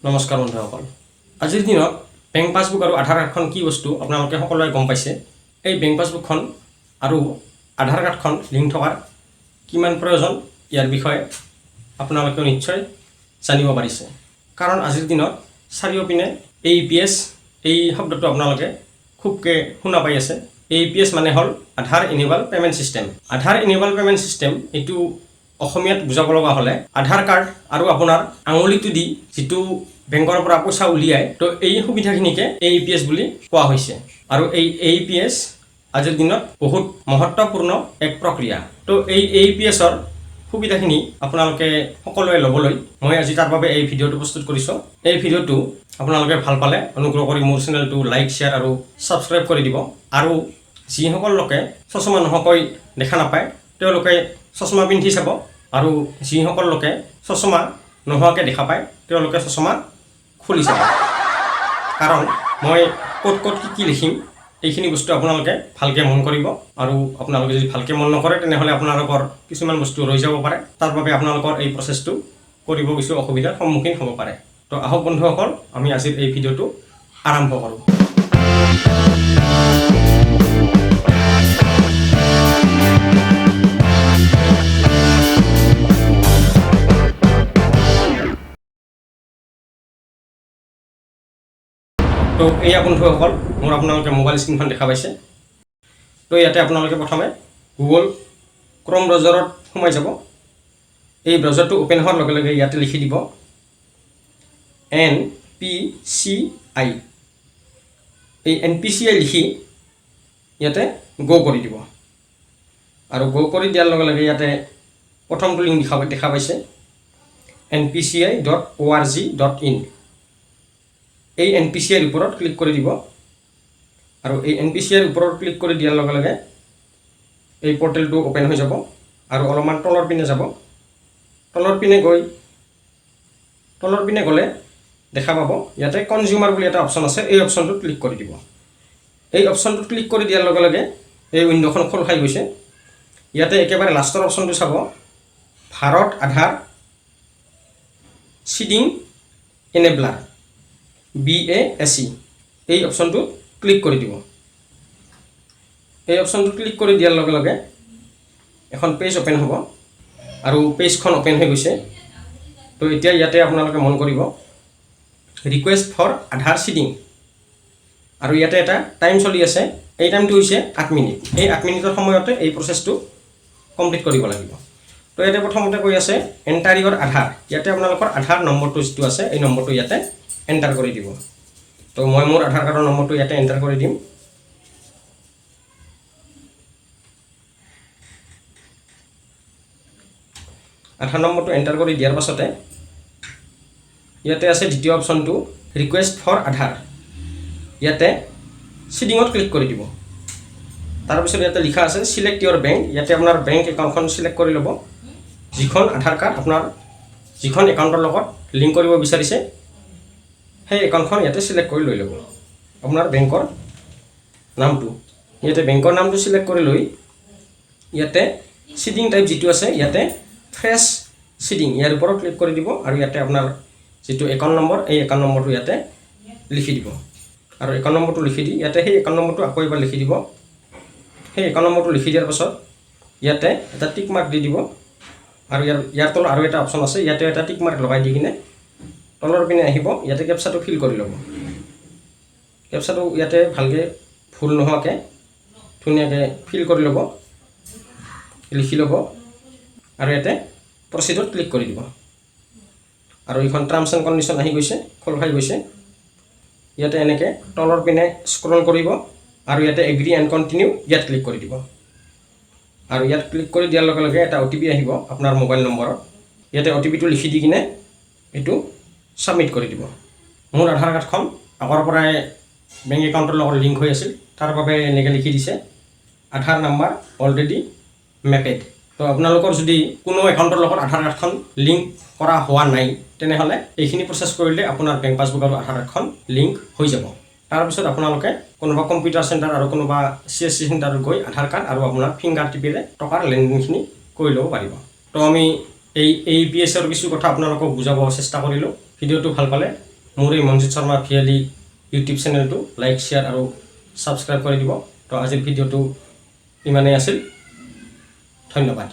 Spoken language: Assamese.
নমস্কাৰ বন্ধুসকল, আজিৰ দিনত বেংক পাছবুক আৰু আধাৰ কাৰ্ডখন কি বস্তু আপোনালোকে সকলোৱে গম পাইছে। এই বেংক পাছবুকখন আৰু আধাৰ কাৰ্ডখন লিংক থকাৰ কিমান প্ৰয়োজন, ইয়াৰ বিষয়ে আপোনালোকেও নিশ্চয় জানিব পাৰিছে। কাৰণ আজিৰ দিনত চাৰিওপিনে এ পি এছ এই শব্দটো আপোনালোকে খুবকৈ শুনা পাই আছে। এ পি এছ মানে হ'ল আধাৰ enable payment system. Aadhaar enable payment system, এইটো অসমীয়াত বুজাব লগা হ'লে আধাৰ কাৰ্ড আৰু আপোনাৰ আঙুলিটো দি যিটো বেংকৰ পৰা পইচা উলিয়াই, তো এই সুবিধাখিনিকে এ পি এছ বুলি কোৱা হৈছে। আৰু এই এ পি এছ আজিৰ দিনত বহুত মহত্বপূৰ্ণ এক প্ৰক্ৰিয়া। তো এই এ পি এছৰ সুবিধাখিনি আপোনালোকে সকলোৱে ল'বলৈ মই আজি তাৰ বাবে এই ভিডিঅ'টো প্ৰস্তুত কৰিছোঁ। এই ভিডিঅ'টো আপোনালোকে ভাল পালে অনুগ্ৰহ কৰি মোৰ চেনেলটো লাইক, শ্বেয়াৰ আৰু ছাবস্ক্ৰাইব কৰি দিব। আৰু যিসকল লোকে চশমা নোহোৱাকৈ দেখা নাপায়, তেওঁলোকে চশমা পিন্ধি চাব আৰু যিসকল লোকে চশমা নোহোৱাকৈ দেখা পায়, তেওঁলোকে চশমা খুলি চাব। কাৰণ মই ক'ত ক'ত কি কি লিখিম, এইখিনি বস্তু আপোনালোকে ভালকৈ মন কৰিব। আৰু আপোনালোকে যদি ভালকৈ মন নকৰে, তেনেহ'লে আপোনালোকৰ কিছুমান বস্তু ৰৈ যাব পাৰে। তাৰ বাবে আপোনালোকৰ এই প্ৰচেছটো কৰিব কিছু অসুবিধাৰ সন্মুখীন হ'ব পাৰে। তো আহক বন্ধুসকল, আমি আজিৰ এই ভিডিঅ'টো আৰম্ভ কৰোঁ। তো এয়া বন্ধুসকল, মোৰ আপোনালোকে মোবাইল স্ক্ৰীণখন দেখা পাইছে। তো ইয়াতে আপোনালোকে প্ৰথমে গুগল ক্ৰম ব্ৰাউজাৰত সোমাই যাব। এই ব্ৰাউজাৰটো অ'পেন হোৱাৰ লগে লগে ইয়াতে লিখি দিব এনপিচিআই। এই এনপিচিআই লিখি ইয়াতে গ' কৰি দিব। আৰু গ' কৰি দিয়াৰ লগে লগে ইয়াতে প্ৰথমটো লিংক দেখা পাইছে, npci.org.in। এই এনপিচিআইৰ ওপৰত ক্লিক কৰি দিব। আৰু এই এনপিচিআইৰ ওপৰত ক্লিক কৰি দিয়াৰ লগে লগে এই পৰ্টেলটো অ'পেন হৈ যাব আৰু অলপমান তলৰ পিনে যাব। তলৰ পিনে গ'লে দেখা পাব ইয়াতে কনজিউমাৰ বুলি এটা অপশ্যন আছে। এই অপশ্যনটোত ক্লিক কৰি দিব। এই অপশ্যনটোত ক্লিক কৰি দিয়াৰ লগে লগে এই উইণ্ড'খন খোল খাই গৈছে। ইয়াতে একেবাৰে লাষ্টৰ অপশ্যনটো চাব, ভাৰত আধাৰ চিডিং এনেবলাৰ বিএএছই, এই অপশ্যনটোত ক্লিক কৰি দিব। এই অপশ্যনটোত ক্লিক কৰি দিয়াৰ লগে লগে এখন পেজ অ'পেন হ'ব আৰু পেজখন অ'পেন হৈ গৈছে। তো এতিয়া ইয়াতে আপোনালোকে মন কৰিব, ৰিকুৱেষ্ট ফৰ আধাৰ চিডিং আৰু ইয়াতে এটা টাইম চলি আছে। এই টাইমটো হৈছে 8 মিনিট। এই 8 মিনিটৰ সময়তে এই প্ৰচেছটো কমপ্লিট কৰিব লাগিব। তো ইয়াতে প্ৰথমতে কৈ আছে এণ্টাৰ ইয়ৰ আধাৰ। ইয়াতে আপোনালোকৰ আধাৰ নম্বৰটো যিটো আছে, এই নম্বৰটো ইয়াতে এণ্টাৰ কৰি দিব। তো মই মোৰ আধাৰ কাৰ্ডৰ নম্বৰটো ইয়াতে এণ্টাৰ কৰি দিম। আধাৰ নম্বৰটো এণ্টাৰ কৰি দিয়াৰ পাছতে ইয়াতে আছে দ্বিতীয় অপশ্যনটো, ৰিকুৱেষ্ট ফৰ আধাৰ। ইয়াতে চিডিঙত ক্লিক কৰি দিব। তাৰপিছত ইয়াতে লিখা আছে চিলেক্ট ইয়ৰ বেংক। ইয়াতে আপোনাৰ বেংক একাউণ্টখন চিলেক্ট কৰি ল'ব। যিখন আধাৰ কাৰ্ড আপোনাৰ যিখন একাউণ্টৰ লগত লিংক কৰিব বিচাৰিছে, সেই একাউণ্টখন ইয়াতে চিলেক্ট কৰি লৈ ল'ব। আপোনাৰ বেংকৰ নামটো, ইয়াতে বেংকৰ নামটো চিলেক্ট কৰি লৈ ইয়াতে চিডিং টাইপ যিটো আছে, ইয়াতে ফ্ৰেছ চিডিং, ইয়াৰ ওপৰত ক্লিক কৰি দিব। আৰু ইয়াতে আপোনাৰ যিটো একাউণ্ট নম্বৰ, এই একাউণ্ট নম্বৰটো ইয়াতে লিখি দিব। আৰু একাউণ্ট নম্বৰটো লিখি দি ইয়াতে সেই একাউণ্ট নম্বৰটো আকৌ এবাৰ লিখি দিব। সেই একাউণ্ট নম্বৰটো লিখি দিয়াৰ পাছত ইয়াতে এটা টিক মাৰ্ক দি দিব। আৰু ইয়াৰ ইয়াৰ তলত আৰু এটা অপশ্যন আছে, ইয়াতে এটা টিক মাৰ্ক লগাই দি কিনে তলৰ পিনে আহিব। ইয়াতে কেপচাটো ফিল কৰি ল'ব। কেপচাটো ইয়াতে ভালকৈ ভুল নোহোৱাকৈ ধুনীয়াকৈ ফিল কৰি ল'ব, লিখি ল'ব আৰু ইয়াতে প্ৰচিডত ক্লিক কৰি দিব। আৰু এইখন টাৰ্মছ এণ্ড কণ্ডিশ্যন আহি গৈছে, খোল খাই গৈছে। ইয়াতে এনেকৈ তলৰ পিনে স্ক্ৰল কৰিব আৰু ইয়াতে এগ্ৰি এণ্ড কণ্টিনিউ, ইয়াত ক্লিক কৰি দিব। আৰু ইয়াত ক্লিক কৰি দিয়াৰ লগে লগে এটা অ'টিপি আহিব আপোনাৰ মোবাইল নম্বৰত। ইয়াতে অ'টিপিটো লিখি দি কিনে এইটো ছাবমিট কৰি দিব। মোৰ আধাৰ কাৰ্ডখন আগৰ পৰাই বেংক একাউণ্টৰ লগত লিংক হৈ আছিল, তাৰ বাবে এনেকৈ লিখি দিছে, আধাৰ নাম্বাৰ অলৰেডি মেপেড। তো আপোনালোকৰ যদি কোনো একাউণ্টৰ লগত আধাৰ কাৰ্ডখন লিংক কৰা হোৱা নাই, তেনেহ'লে এইখিনি প্ৰচেছ কৰিলে আপোনাৰ বেংক পাছবুক আৰু আধাৰ কাৰ্ডখন লিংক হৈ যাব। তাৰপিছত আপোনালোকে কোনোবা কম্পিউটাৰ চেণ্টাৰ আৰু কোনোবা চিএছচি চেণ্টাৰত গৈ আধাৰ কাৰ্ড আৰু আপোনাৰ ফিংগাৰ টিপিৰে টকাৰ লেনদেনখিনি কৰি ল'ব পাৰিব। তো আমি এই এ পি এছৰ কিছু কথা আপোনালোকক বুজাব চেষ্টা কৰিলোঁ। ভিডিঅ'টো ভাল পালে মোৰ এই মনজিত শৰ্মা ভিএলি ইউটিউব চেনেলটো লাইক, শ্বেয়াৰ আৰু ছাবস্ক্ৰাইব কৰি দিব। তো আজিৰ ভিডিঅ'টো ইমানেই আছিল। ধন্যবাদ।